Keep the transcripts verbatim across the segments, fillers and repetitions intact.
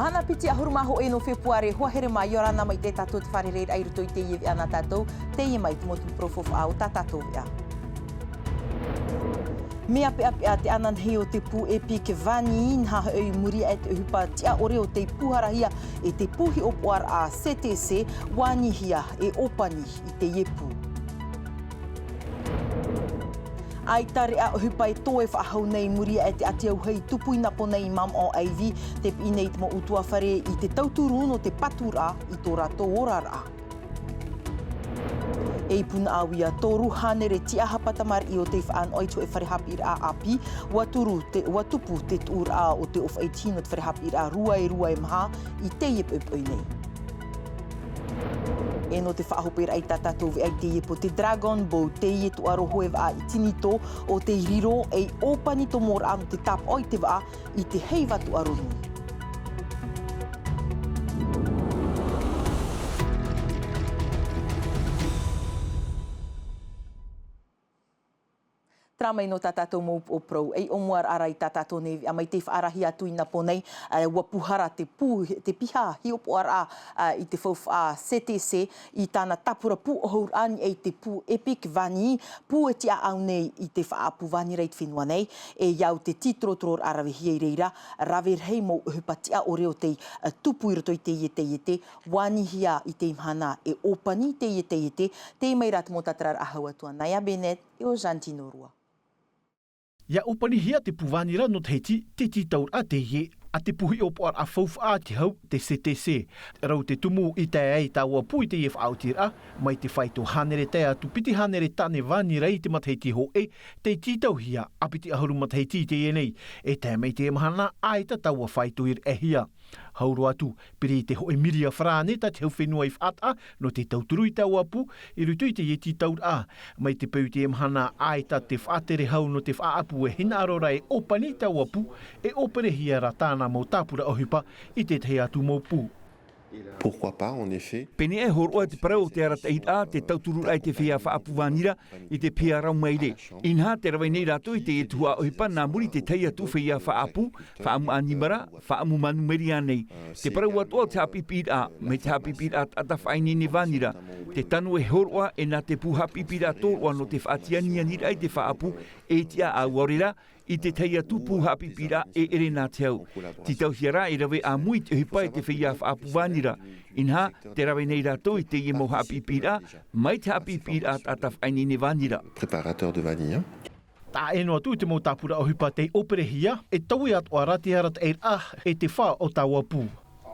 Mahana piti ʻahuru mā hōʻē nō Fepuare, hoa here mā, ʻia ora na mai te tātou te fārereiraʻa i roto i teie veʻa nā tātou, teie mai te mau tumu parau faufaʻa o tā tātou veʻa. Mea peʻapeʻa te ananahi o te pū Epic Vanille, inaha hoʻi i muri aʻe te ʻohipa tiʻa ʻore o tei pūharahia e te pū hiʻopoʻaraʻa C T C, ua anihia e ʻōpani i teie pū. ʻAita reʻa ʻohipa e tō e faʻahou nei i muri aʻe te ʻati auahi i tupu i Napo nei i Mamaʻo Ivy, tē piʻi nei te mau ʻutuāfare i te tauturu nō te paturaʻa i tō rātou oraraʻa. E i Punaʻauia, toru hānere tiʻa hapa tamariʻi o tei faʻanoʻa i te hōʻē fare haʻapiʻiraʻa ʻāpī, ua turu te, ua tupu te tuʻuraʻa o te ʻōfaʻi tihi nō te fare haʻapiʻiraʻa rua e rua e maha i teie poʻipoʻi nei. E nō te faʻahoperaʻa i tā tātou veʻa i teie pō, te Dragon Boat, teie tuʻaro hoe vaʻa i Tinitō, ʻo tei riro ei ʻōpani tomoraʻa nō te tāpaʻo i te vaʻa i te heiva tuʻaro nui. Terā mai nō tā tātou mau upoʻo parau, ei ʻōmuaraʻa i tā tātou nei veʻa mai tei faʻarahi atu i Napo nei, ā, ua pūhara te pū, te piha hiʻopoʻaraʻa, ā, i te faufaʻa C T C i tāna tāpura pū ʻohuraʻa, i niʻa i te pū Epic Vanille, pū e tiʻaʻau nei i te faʻaʻapu vānira i te fenua nei, e au te tītorotororaʻa ravehia i reira, rave rahi mau ʻohipa tiʻa ʻore o tei, ā, tupu i roto i teie taiete, ua anihia i teie mahana e ʻōpani i teie taiete, teie mai rā te mau tātararaʻa hau atu a Naya Bennett, e ʻo Jantino Rua. ʻIa ʻōpanihia te pū vānira nō Tahiti, te tītauraʻa teie a te pū hiʻopoʻaraʻa faufaʻa a te hau, te C T C. Rau te tumu i tae ai taua pū i teie faʻaotiraʻa, mai te faito hānere tae atu piti hānere tāne vānira i te matahiti hōʻē, tei tītauhia a piti ʻahuru matahiti i teie nei, e tae mai teie mahana, ʻaita taua faito i raʻehia. Hau roa atu, piri i te hōʻē miria farāne tā te hau fenua i faʻataʻa nō te tauturu i taua pū, i roto i teie tītauraʻa. Mai te peu i teie mahana, ʻaita te faʻatere hau nō te faʻaʻapu e hinaʻaro ra e ʻōpani i taua pū, e ʻōperehia rā tāna mau tāpura ʻohipa i te tahi atu mau pū. Pourquoi pas, en effet. Pēneiaʻe e hōroʻa te parau o te arataʻiraʻa, te tautururaʻa i te feiā faʻaʻapu vānira, i te piha rau maire. Inaha, tē rave nei rātou i teie tuhaʻa ʻohipa nā muri i te tahi atu feiā faʻaʻapu, faʻaʻamu ʻānimara, faʻaʻamu manumeria nei. Te parau atoʻa o te haʻapiʻipiʻiraʻa, mai te haʻapiʻipiʻiraʻa taʻata faʻaineine vānira. Te tano e hōroʻa, e nā te pū haʻapiʻipiʻiraʻa tōroʻa nō te faʻatianianiraʻa i te faʻaʻapu, e tiʻaʻau ʻaore rā, i te tahi atu pū haʻapiʻipiʻiraʻa e ʻere nā te hau. Tītauhia rā e rave ʻāmui te ʻohipa e te feiā faʻaʻapu vānira. Inaha, tē rave nei rātou i teie mau haʻapiʻipiʻiraʻa, mai te haʻapiʻipiʻiraʻa taʻata faʻaineine vānira. Préparateur de vanille. Taʻa ʻē noa atu i te mau tāpura ʻohipa tei ʻōperehia, e taui atoʻa rā te arataʻiraʻa e te fā o taua pū.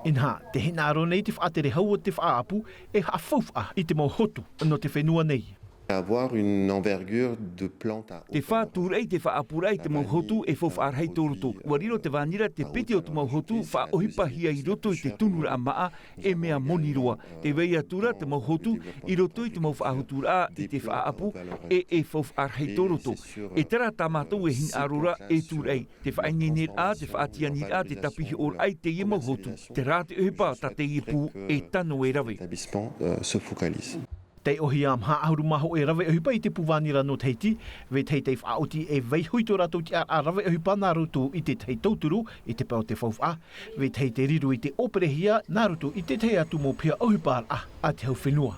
Inaha, tē hinaʻaro nei te faʻatere hau o te faʻaʻapu e haʻafaufaʻa i te mau hotu nō te fenua nei. Avoir une envergure de plante à Te fā tūraʻi, te faʻaʻapuraʻa i te mau hotu e faufaʻa rahi tō roto. Ua riro te vānira te piti o te mau hotu faʻaʻohipahia i roto i te tunuraʻa māʻa, e mea moni roa. Tē vai atu ra te mau hotu i roto i te mau faʻahoturaʻa i te faʻaʻapu, e, e faufaʻa rahi tō roto. E terā tā mātou e hinaʻaro ra e tūraʻi, te faʻaineineraʻa, te faʻatianiraʻa, te tāpiʻi hiʻoraʻa i teie mau hotu. Terā te ʻohipa tā teie pū e tano e rave. L'établissement, euh, se focalise. Tei ʻōhia maha ʻahuru mā hōʻē rave ʻohipa i te pū vānira nō Tahiti, vetahi tei faʻaoti e vaiiho i tō rātou tiʻaraʻa rave ʻohipa nā roto i te tahi tauturu i te pae o te faufaʻa, vetahi tei riro i te ʻōperehia nā roto i te tahi atu mau piha ʻohiparaʻa a te hau fenua.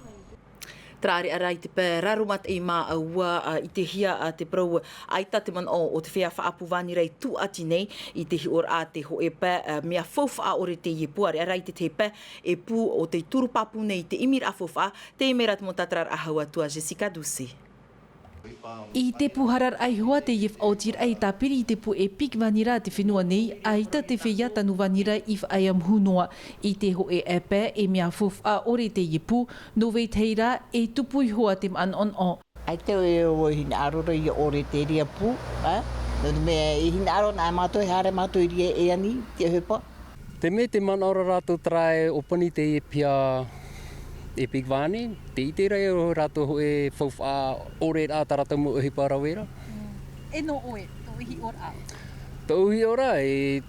Terā rā i te pae raromataʻi māua, ā, i te hia, ā, te parau, ʻaita te manaʻo o te feiā faʻaʻapu vānira i tūʻati nei i te hiʻoraʻa te hōʻē pae, ā, mea faufaʻa ʻore teie pū, ʻaore rā i te tahi pae e pū o tei turu pāpū nei i te ʻimiraʻa faufaʻa, teie mai rā te mau tātararaʻa hau atu a Jessica Doucet. I te pūhararaʻa iho ā teie faʻaotiraʻa i tāpiri i te pū Epic Vanilla a te fenua nei, ʻaita te feiā tanu vānira i faʻaea muhu noa. I te hōʻē pae e mea faufaʻa ʻore teie pū, nō vetahi rā e tupu iho ā te manaʻonaʻo. ʻAita e, e hinaʻaro ra ʻia ʻore te reira pū, ā? Nō te mea e hinaʻaro ana mātou, e haere mātou i reira e ani te ʻohipa. Te mea te manaʻo ra rātou terā e ʻōpani teie piha Epic Vanille, tē ʻite ra ʻoe rātou hōʻē faufaʻa ʻore rā tā rātou mau ʻohipa rave ra. Mm. E nō ʻoe, tō hiʻoraʻa? Tōʻu hiʻoraʻa, e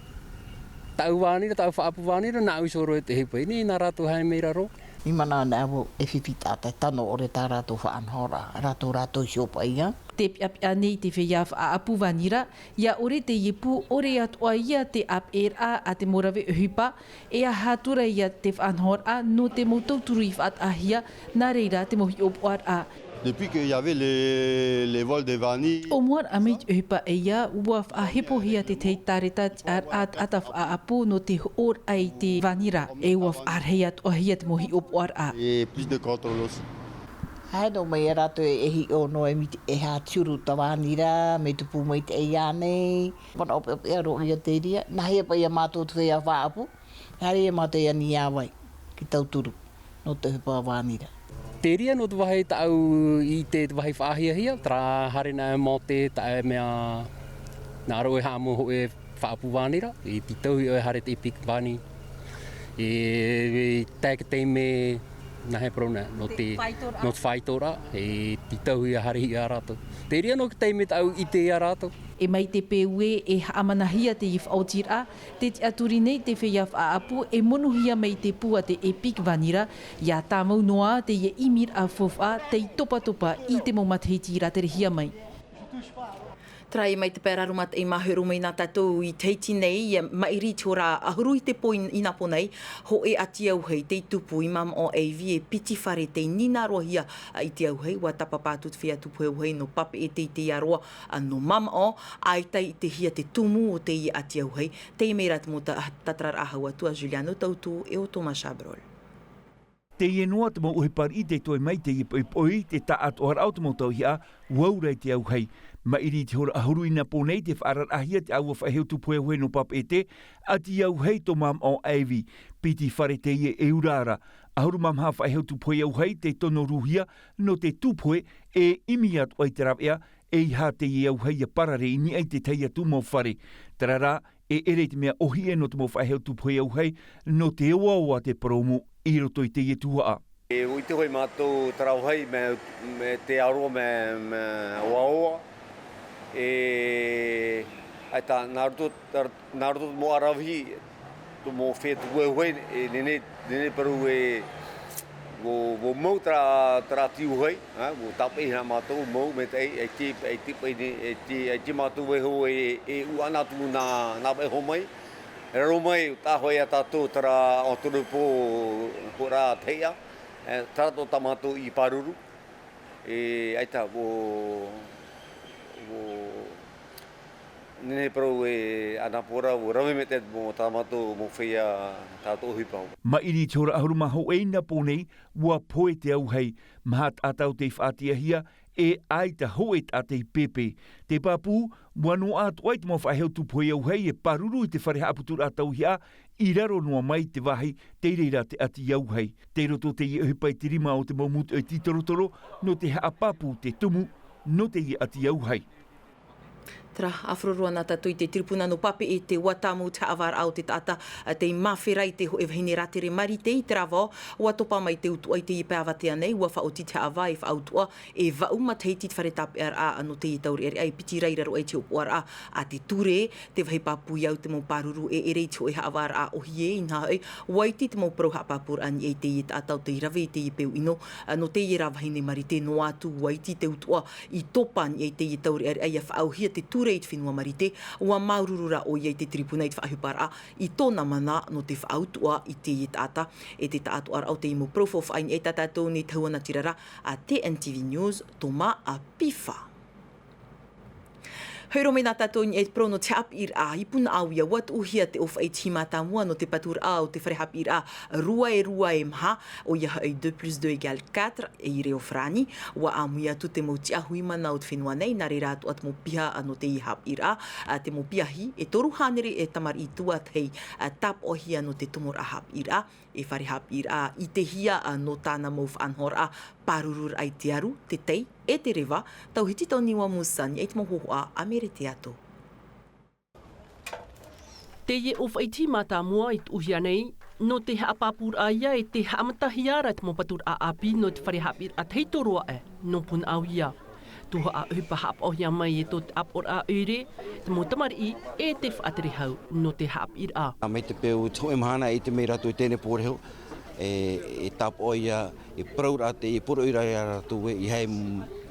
tāʻu vānira, tāʻu faʻaʻapu vānira, nāʻu iho roa te ʻohipa, e nā rātou haere mai ra roa. I mana ana vau e fifi taʻata e tano ʻore tā rātou faʻanahoraʻa, rātou, rātou i siopaʻia. Te piʻapiʻa nei te feiā faʻaʻapu vānira, ia ʻore teie pū ʻore atoʻa ia te ʻāpeʻeraʻa a te mau rave ʻohipa, e aha atu ra ia te faʻanahoraʻa nō te mau tauturu i faʻataʻahia, nā reira te mau hiʻopoʻaraʻa. Depuis qu'il y avait les, les vols de vanille. ʻO mua raʻa mai te ʻohipa ʻeia, ua faʻahepohia te tahi tāreta tiʻaraʻa taʻata faʻaʻapu nō te hoʻoraʻa i te vānira, e ua faʻarahi atoʻahia te mau hiʻopoʻaraʻa. Et plus de contrôle aussi. Haere noa mai ia rātou e hiʻo noa e miti e aha te huru tā vānira, mea tupu mai te ʻeia nei. Manaʻo peʻapeʻa roa ia te reira, nāhea paʻi ia mātou te feiā faʻaʻapu, haere ia mātou ia Niavai, ki tauturu, nō te ʻohipa vānira. Te reira nō te vāhi tāʻu i te, te vāhi faʻahiahia, terā haere nā e maote, taʻa e mea, nā roto e haʻamau hōʻē faʻaʻapu vānira, i tītauhia ʻoe haere te pick vanille. E, e tae te taime, nāhea parau nā, nō te, nō te faitoraʻa, e tītauhia haerehia rātou. Te reira nō te taime tāʻu i ʻite ia rātou. E mai te peu ē, e haʻamanahia teie faʻaotiraʻa, tē tiʻaturi nei te feiā faʻaʻapu e monohia mai te pū a te Epic Vanilla, ia tāmau noa teie ʻimiraʻa faufaʻa tei topatopa i te mau matahiti raterehia mai. Terā mai te pae raromataʻi māhuru mai nā tātou i Tahiti nei, ia maʻiri i te hora ʻahuru i te pō i, i nā pō nei, hōʻē ʻati auahi tei tupu i Mamaʻo Ivy, e piti fare tei nīnāroahia i te auahi, ua tāpapa atu te feiā tupu auahi nō Papeʻete i te aroā nō Mamaʻo, ʻaita i ʻitehia te tumu o teie ʻati auahi, teie mai rā te mau ta-, tātararaʻa hau atu a Juliano Tautu e ʻo Thomas Chabrol. Teie noa te mau ʻohipa riʻi tei toe mai i teie poʻipoʻi, te taʻatoʻaraʻa o te mau tauihaʻa, ua ura i te auahi. Maʻiri i te hora ʻahuru i nā pō nei, tē faʻararahia te ʻāua faʻaʻehe tupu auahi nō Papeʻete, ʻati auahi tō Mamaʻo Ivy, piti fare teie e ura ra. ʻAhuru mā maha faʻaʻehe tupu auahi tei tonoruhia, nō te tupu e ʻimi atoʻa i te rāveʻa, ʻeiaha teie auahi ia parare i niʻa i te tahi atu mau fare. Terā rā, e ʻere i te mea ʻōhie nō te mau faʻaʻehe tupu auahi, nō te oaoa te purōmu i roto i teie tuhaʻa. E ʻite hoʻi mātou terā vāhi mea, mea te aroā mea, mea oaoa. E, ʻaita, nā roto, nā roto te mau ʻaravihi, te mau feiā tupu auahi, e nehenehe, nehenehe parau e, ʻua, ʻua mau terā, terā ʻati auahi, ā, ʻua tāpeʻahia nā mātou, mau, maitaʻi, ʻaita, ʻaita, ʻaita, ʻaita mātou vaiiho e, e ʻū ʻana atu nā, nā vaiiho mai. Raro mai, taʻa hoʻi ia tātou terā entrepôt, hora taiʻa, e, terā tō tā mātou i pāruru. E, ʻaita, ʻua, ʻua, nehenehe parau e, ʻa nā pō ra, ʻua rave maitaʻi te mau, tā mātou mau feiā, tā tō ʻohipa. Maʻiri i te hora ʻahuru mā hōʻē i nā pō nei, ʻua pohe te auahi, maha taʻata tei faʻatiʻahia, e ʻaita hōʻē taʻata i pēpē. Te pāpū, ʻua noaʻa atoʻa i te mau faʻaʻehe tupu auahi e pāruru i te fare haʻaputuraʻa tauihaʻa, i raro noa mai te vāhi, tei reira te ʻati auahi. Tei roto teie ʻohipa i te rima o te mau mūtoʻi tītorotoro, nō te haʻapāpū te tumu, nō teie ʻati auahi. Terā, ʻa faʻaroa nā tātou i te tiripuna nō Papeʻete, ʻua tāmau te haʻavāraʻa o te taʻata, ā, tei māfera i te hōʻē vahine rātere marite i terā vao, ʻua topa mai te utuʻa i teie pae avatea nei, ʻua faʻaoti te haʻavā e faʻautuʻa, e vaʻu matahiti te fare tāpeʻaraʻa nō teie taureʻareʻa e piti ra i raro aʻe i te hiʻopoʻaraʻa a te ture, te vāhi pāpū i au te mau pāruru e ʻere i te hōʻē haʻavāraʻa ʻōhie, inaha hoʻi, ʻua iti te mau parau haʻapāpūraʻa i niʻa i teie taʻata tei rave i teie peu ʻino, ā, nō teie rā vahine marite noa atu ʻua iti te utuʻa i topa i niʻa i teie taureʻareʻa ia faʻaauhia te ture i te fenua marite, ʻua māuruuru rā ʻoia i te tiripuna i te faʻaʻohiparaʻa i tōna mana nō te faʻautuʻa i teie taʻata, e te taʻatoʻaraʻa o teie mau parau faufaʻa i niʻa i tā tātou nei tahuʻa natirara a T N T V News, Thomas Pifa. Hei roa mai nā tātou i niʻa i te parau nō te haʻapiʻiraʻa i Punaʻauia, ʻua tuʻuhia te ʻōfaʻi tahi mātāmua nō te paturaʻa o te fare haʻapiʻiraʻa rua e rua e maha, ʻoia hoʻi deux plus deux égale quatre, i Reo Farāni, ʻua ʻāmui atu te mau tiʻahu i mana o te fenua nei, nā reira atoʻa te mau piha nō teie haʻapiʻiraʻa, ā, te mau piahi, e toru hānere e tamariʻi tuatahi, ā, tāpaʻohia nō te tomoraʻa haʻapiʻiraʻa, e fare haʻapiʻiraʻa ʻitehia, ā, nō tāna mau faʻanahoraʻa, pārururaʻa i te aru, te tei, e te reva, tauhiti tau niua musa, i niʻa i te mau hōhoʻa a Merete Ato. Teie ʻōfaʻi tahi mātāmua i tuʻuhia nei, nō te haʻapāpūraʻa ia e te haʻamatahia ra te mau paturaʻa ʻāpī nō te fare haʻapiʻiraʻa tahito roa aʻe, nō Punaʻauia. Tuhaʻa ʻohipa haʻapaʻohia mai e tō te ʻāpoʻoraʻa ʻoire, te mau tamariʻi, e te faʻatere hau nō te haʻapiʻiraʻa. Mai te peu, te hōʻē mahana e ʻite mai rātou i teie nei pōreho, e tāpaʻo ia e parauraʻa te e poroʻi rā ia rātou e i hai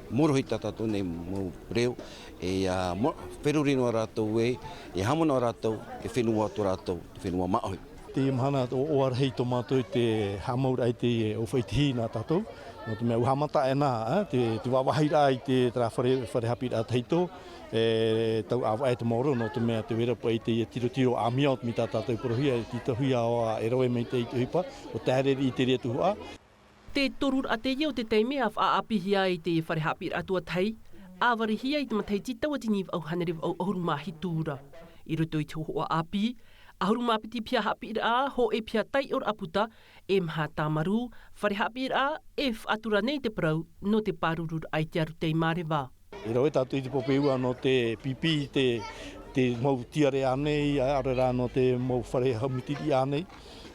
morohi tā tātou nei mau reo e ia feruri noa rātou e ia hamo noa rātou e fenua tō rātou te fenua māʻohi. Te mahana o oa rahi tō mātou i te hāmauraʻa i te o faʻitihi nā tātou nō te mea ua haʻamata ʻena te vāvāhiraʻa i te tara fare haʻapiʻiraʻa tahito e tau ʻāvaʻe te maoro nō te mea te vera paʻi te ia tirotiro ʻāmia o te mea tā tātou porohia e tītauhia e rave mai te i te ʻohipa o taere i te ria tuhaʻa. Te toru raʻa teie o te taime a faʻaʻāpihia i te fare haʻapiʻiraʻa tuatahi a varehia i te matahiti tauatini vaʻu hānere vaʻu ʻahuru mā hitu ra. I roto i te hohoʻa ʻāpī ʻahuru mā piti piha haʻapiʻiraʻa hoʻe piha taiʻoraʻa puta e maha tāmarū fare haʻapiʻiraʻa e faʻatura nei te parau nō te pārururaʻa i te aru tei māreva. E rave tātou i te pape ua nō te pipi te mau tiare ānei aore rā nō te mau fare haumiti riʻi ānei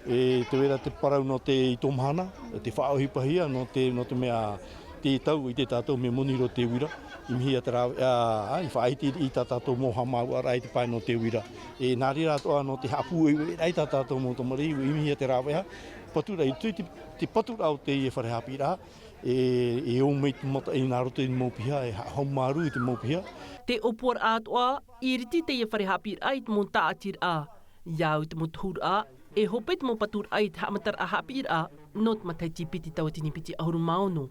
e te vera te parau nō te i tō mahana te faʻaʻohipahia nō te nō te mea te tau i te tātou me moniro te uira i mihia te rāveʻa i faʻaiti i tā tātou mau haʻamāuʻaraʻa i te pae nō te uira e nā reira atoʻa nō te haʻapūʻoiraʻa i tā tātou mau tamariʻi i mihia te rāveʻa paturaʻa i te paturaʻa o teie fare haʻapiʻiraʻa e ō mai te mataʻi nā roto i te mau piha e haʻahaumārū i te mau piha. Te ʻōpuaraʻa atoʻa i riti teie fare haʻapiʻiraʻa i te mau tāʻatiraʻa i au i te mau tohuraʻa e hope te mau paturaʻa i te haʻamataraʻa haʻapiʻiraʻa nō te matahiti piti tauatini piti ʻahuru mā ono.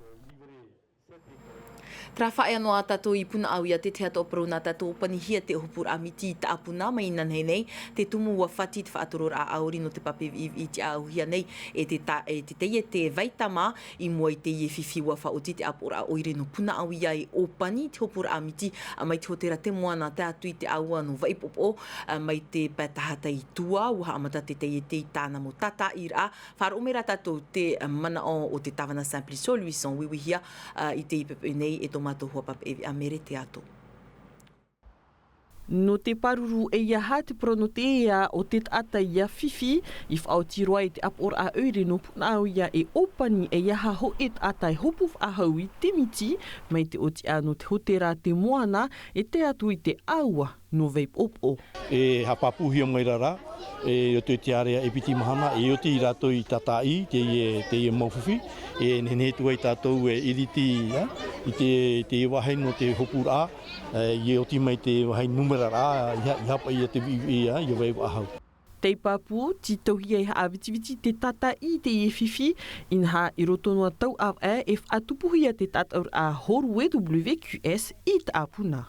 Tara faʻaea noa tātou i punaʻauia te te hatoʻa parau nā tātou ʻōpanihia te ʻōpūraʻa miti i taʻapuna mai inanahi nei te tumu ua fati te faʻatororaʻa ʻauri nō te pape viʻiviʻi i te ʻauhia nei e te teie te vaitama i mua i teie fifi ua faʻaoti te ʻāpoʻoraʻa ʻoire nō punaʻauia e ʻōpani te ʻōpūraʻa miti mai te hōtēra te moana tae atu i te ʻāua nō vaʻipoʻopoʻo mai te pae tahata i tua ua haʻamata te teie te i tāna mau tātaʻiraʻa. Faʻaroʻo mai rā tātou te manaʻo o te tāvana simplicio luison uiuihia i te ipepe nei e tō mātou hoa papeʻeveʻa mere te ato. Nō te pāruru e iaha te porono te ea o te taʻata ia fifi i faʻaoti roa i te ʻāpoʻoraʻa ʻoire nō punaʻauia e ʻōpani e iaha hoʻe taʻata e hopu faʻahou i te miti mai te ʻōtiʻa nō te hōtēra te moana e tae atu i te ʻāua nō vaʻipoʻopoʻo. E haʻapāpūhia mai rā rā e oti i te area e piti mahana e oti i rātou i tātaʻi teie teie mau fifi e nehenehe atu ai tātou e iriti i te teie vāhi nō te hopuraʻa e oti mai te vāhi numeraraʻa i hapaʻi ia te viʻiviʻi ia vai vaʻahau. Tei pāpū tītauhia e haʻavitiviti te tātaʻi teie fifi inaha i roto noa tau ʻāvaʻe e faʻatupuhia te tātaʻuraʻa horu e wqs i taʻapuna.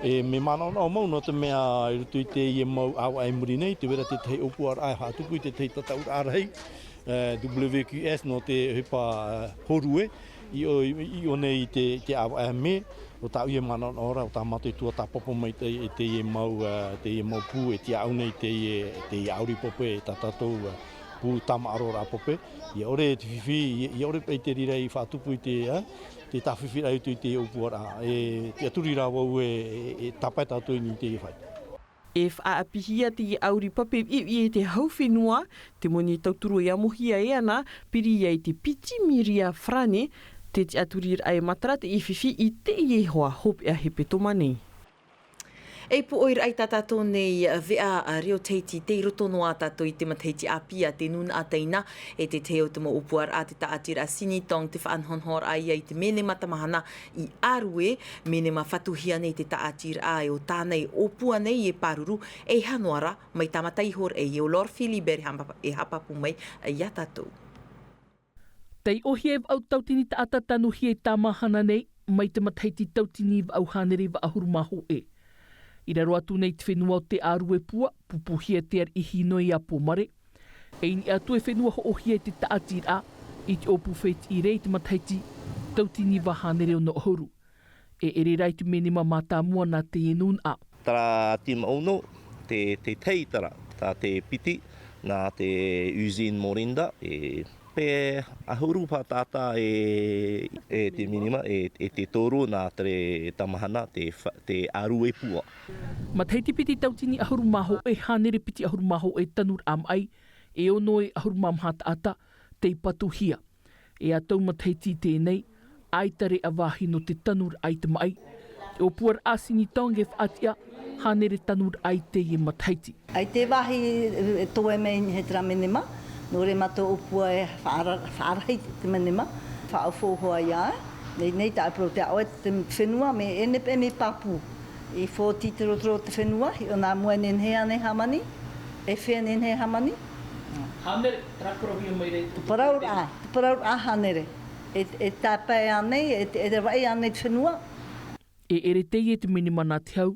E mea manaʻonaʻo mau nō te mea i roto i teie mau ʻāvaʻe i muri nei te vera tētahi ʻōpuaraʻa e haʻatupu i tētahi tātaʻuraʻa rahi wqs nō te ʻohipa horu e i ʻō nei i te ʻāvaʻe me o tāʻu ia manaʻonaʻo ra o tā mātou tuatāpapa mai teie mau teie mau pū e tiaʻau nei teie ʻauri pape tā tātou pū tāmaʻaroraʻa pape ia ʻore te fifi ia ʻore paʻi te reira i faʻatupu i te te tāfifi raʻa i roto i te ʻōpuaraʻa e tiʻaturi rā vau e tāpae tātou i niʻa i teie fai. E faʻaʻāpihia teie ʻauri pape viʻiviʻi e te hau fenua te moni tauturu e amohia e ana piri ia i te piti miria farāne. Te tiʻaturiraʻa e matara teie fifi i teie hoa hopeʻa hepetoma nei. E pūʻoiraʻa i tā tātou nei veʻa reo tahiti tei roto noa tātou i te matahiti ʻāpī a te nūnaʻa taina e tētahi o te mau ʻōpuaraʻa te taʻatiraʻa sinitong te faʻanahonahoraʻa ia i te menema tamahana i ʻārue menema fatuhia nei te taʻatiraʻa e o tāna e ʻōpua nei e pāruru e hanoa rā mai tāmata iho raʻa e o lord philibert e haʻapāpū mai iā tātou. Tei ʻōhia e vaʻu tautini taʻata tanuhia i tāmahana nei mai te matahiti tautini vaʻu hānere vaʻahuru mā hoʻe. I raro atu nei te fenua o te ʻārue pua pupuhia te ariʻi hinoe i a pōmare e i niʻa atu e fenua hoʻohia i te taʻatiraʻa i te ʻōpū fētiʻi rei i te matahiti tautini vaʻu hānere ono ʻahuru. E ʻere rā i te menema mātāmua nā teie nūnaʻa. Tara tima ono te te tei tara tā te piti nā te usine morinda e pe ʻahuru pātātā e e te menema e te toru nā te tamahana te ʻārue pua. Matahiti piti tautini ʻahuru mā hoʻe hānere piti ʻahuru mā hoʻe tanuraʻa maʻi e ono e ʻahuru mā maha taʻata tei patuhia. E a tau matahiti i tēnei ʻaita reʻa vāhi nō te tanuraʻa i te maʻi. Te ʻōpuaraʻa sinitong e faʻatiʻa hānere tanuraʻa i teie matahiti. ʻAi te vāhi toe mai he tera menema Nō reira mātou ʻōpua e faʻara-, faʻarahi te menema, faʻaʻaufau hoʻi ia, nei, nei tā ʻoe parau te aʻo e te fenua, mea ʻenei, ʻenei pāpū. I fōtitirotiro te fenua, hiʻo nā mua e nehenehe ānei hāmani, e fea nehenehe hāmani. Hānere, rāparauhia mai ra. Te parauraʻa, te parauraʻa hānere. E, e tāpae ānei, e, e ravaʻi ānei te fenua. E ʻere teie te menema nā te hau,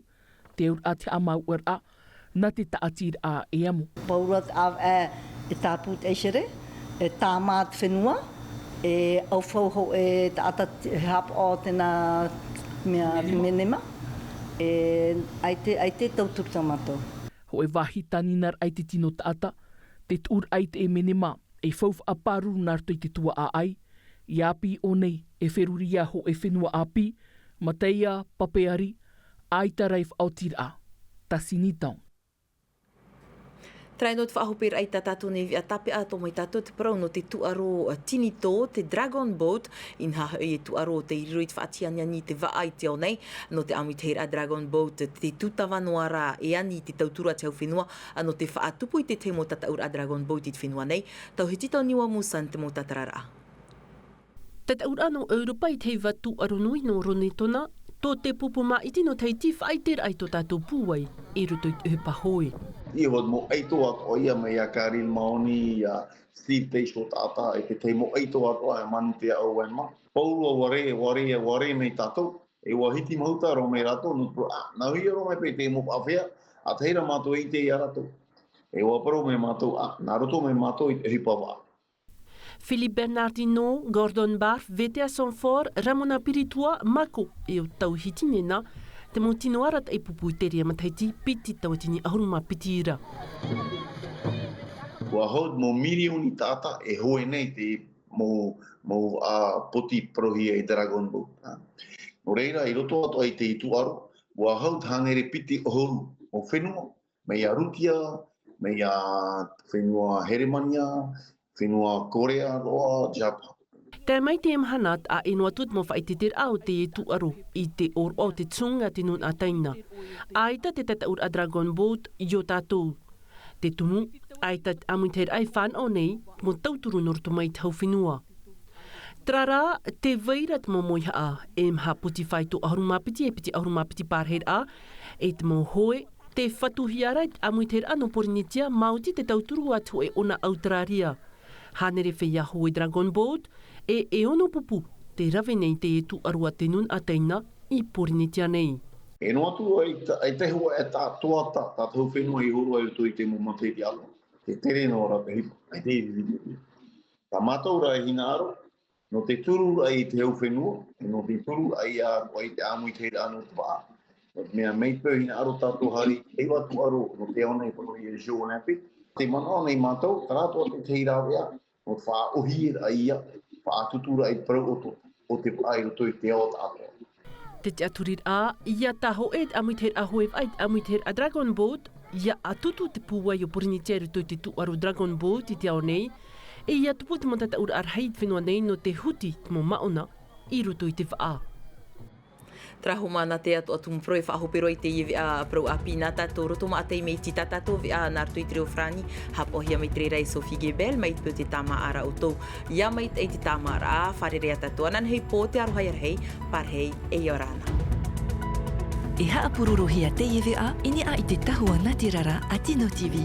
te auraʻa te haʻamāuʻaraʻa, nā te tāʻatiraʻa e amo. Pauroa te ʻāvaʻe e tāpū te ʻaisere, e tāmā te fenua, e ʻaufau hou e taʻata te haʻapaʻo tēnā mea menema, e ʻaita, ʻaita e tauturu tā mātou. Hōʻē vāhi tāninaraʻa i te tino taʻata, te tuʻuraʻa i te menema, e faufaʻa pāruru nā roto i te tuaʻaʻai, i ʻāpī ʻō nei, e feruri ia hōʻē fenua ʻāpī, Mataia, Papeari, ʻaita rā e faʻaotiraʻa, Tassinitown. Terā noa te faʻahoperaʻa i tā tātou nei veʻa tāpeʻa, tō mai tātou te parau nō te tūʻaro, ā, tinitō, te Dragon Boat, inaha hoʻi e tūʻaro tei riro i te faʻatianiani i te vaʻa i te ao nei, nō te ʻāmuitahiraʻa Dragon Boat, te tūtava noa rā e ani i te tauturu a te hau fenua, ā, nō te faʻatupu i te tahi mau tataʻuraʻa Dragon Boat i te fenua nei, tauhiti tō Niwa Musan te mau tātararaʻa. Tataʻuraʻa nō ʻEuropa i te hiva tūʻaro nui nō Ronetona, tō te pupu māʻiti nō Tahiti faʻaʻiteraʻa i tō tātou pūai, i roto i te ʻohipa hoe. ʻIa, ʻua mau ʻaito atoʻa ia mai iā Karil Maoni, iā Steve Teiso taʻata, e te tahi mau ʻaito atoʻa e Manu Te Aʻo Wema. Pauroa ʻua rē, ʻua rē, ʻua rē mai tātou, e ʻua hiti mahuta roa mai rātou, nō te parau, ā, nā hea roa mai paʻi te mau faʻahea, ā, tahi rā mātou e ʻite ia rātou. E ʻua parau mai mātou, ā, nā roto mai mātou i te ʻohipa vaʻa. Philippe Bernardino, Gordon Barth, Vetea Sanford, Ramona Piritua, Mako, e ʻo Tauhiti Nena, te mau tino arataʻi pupu i te reira matahiti piti tauatini ʻahuru mā piti ra. ʻUa hau mau mirioni taʻata e hoe nei te mau, mau, ā, poti parauhia e Dragon Boat. Nō reira, i roto atoʻa i te tūʻaro, ʻua hau te hānere piti ʻahuru mau fenua, mai iā Rutia, mai iā fenua Heremania, fenua Korea roa, Japani. Tae mai te mahana, ʻa ʻino atu te mau faʻaʻiteʻiteraʻa o te tūʻaro i te ʻōroʻa o te tumu a te nūnaʻa Taina. ʻAita te tataʻuraʻa Dragon Boat i ō tātou. Te tumu, ʻaita te ʻāmuitahiraʻa e fānaʻo nei, mau tauturu nō roto mai i te hau fenua. Terā rā, tē vai ra te mau mauhaʻa, e maha poti faito ʻahuru mā piti, e piti ʻahuru mā piti pārahiraʻa, e te mau hoe, tē fatuhia ra i te ʻāmuitahiraʻa nō Porinetia, maoti te tauturu atu e ʻōna Auteraria. Hānere feiā hoe Dragon Boat, e, e ono pupu, tē rave nei te tūʻaro a te nūnaʻa Taina i Porinetia nei. E noa atu ai ta-, ai te hua e ta-, toa ta-, tātou fenua i horo ai roto i te mau matahiti atoʻa. Te tere noa ra te hipa, ai te, tā mātou rā e hinaʻaro, nō te turu ai i te hau fenua, e nō te turu ai ā, ai te ʻāmuitahiraʻa nō te vaʻa. Nō te mea mai peu hinaʻaro tātou haere, e ʻua tūʻaro, nō te ao nei, parau ia Jeux Olympiques. Tē manaʻo nei mātou, terā atoʻa te tahi rāveʻa, nō te faʻaʻohie ra ia, faʻatutu ra i te parau o tō, o te vaʻa i roto i te ao tātou. Te tiʻaturiraʻa, ʻia tae hōʻē te ʻāmuitahiraʻa hoe vaʻa i te ʻāmuitahiraʻa Dragon Boat, ʻia ʻatutu te pūai o Porinetia i roto i te tūʻaro Dragon Boat i te ao nei, e ʻia tupu te mau tataʻuraʻa rahi i te fenua nei nō te huti te mau māʻona i roto i te vaʻa. Terā hoʻi māna te atoʻa tumu parau e faʻahope roa i teie veʻa parau ʻāpī nā tātou roto maʻa taime iti tā tātou veʻa nā roto i te reo farāni, haʻapaʻohia mai te reira e Sophie Gebel, mai te peu te tāmāʻaraʻa ʻoutou. ʻIa maitaʻi te tāmāʻaraʻa, fārerei ā tātou ananahi pō te aroha ia rahi, pārahi e ʻia ora na. E haʻapurorohia teie veʻa i niʻa i te tahua nātirara a Tino TV.